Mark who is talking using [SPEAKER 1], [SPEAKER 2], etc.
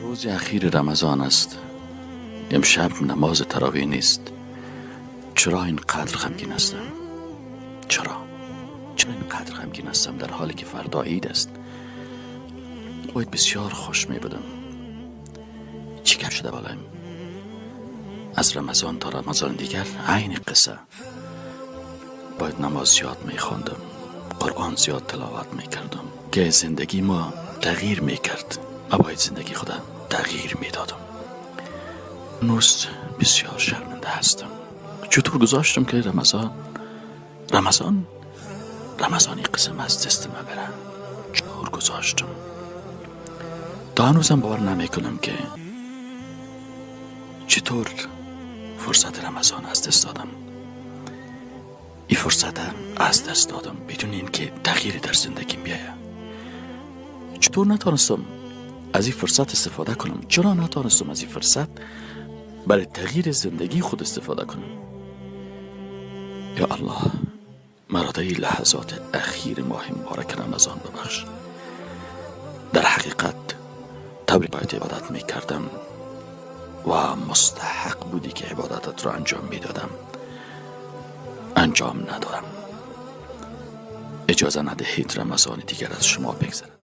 [SPEAKER 1] روز اخیر رمضان است. امشب نماز تراویح نیست. چرا اینقدر غمگین هستم؟ چرا اینقدر غمگین هستم در حالی که فردا عید است؟ باید بسیار خوش می بودم. چی کم شده بالایم؟ از رمضان تا رمضان دیگر عین قصه. باید نماز زیاد می خواندم، قرآن زیاد تلاوت می کردم که زندگی ما تغییر می کرد. ما باید زندگی خودم تغییر می دادم. هنوز بسیار شرمنده هستم. چطور گذاشتم که رمضان این قسم از دست من بره؟ چطور گذاشتم؟ تا هنوزم باور نمی کنم که چطور فرصت رمضان از دست دادم. این فرصت از دست دادم بدون اینکه تغییری در زندگیم بیاید. چطور نتانستم از این فرصت استفاده کنم؟ چرا نتانستم از این فرصت برای تغییر زندگی خود استفاده کنم؟ یا الله، مرا در این لحظات اخیر ماه مبارک رمضان ببخش. در حقیقت طوری باید عبادت می کردم و مستحق بودی که عبادتت را انجام می دادم، انجام ندادم. اجازه ندهید رمضان دیگر از شما بگذرد.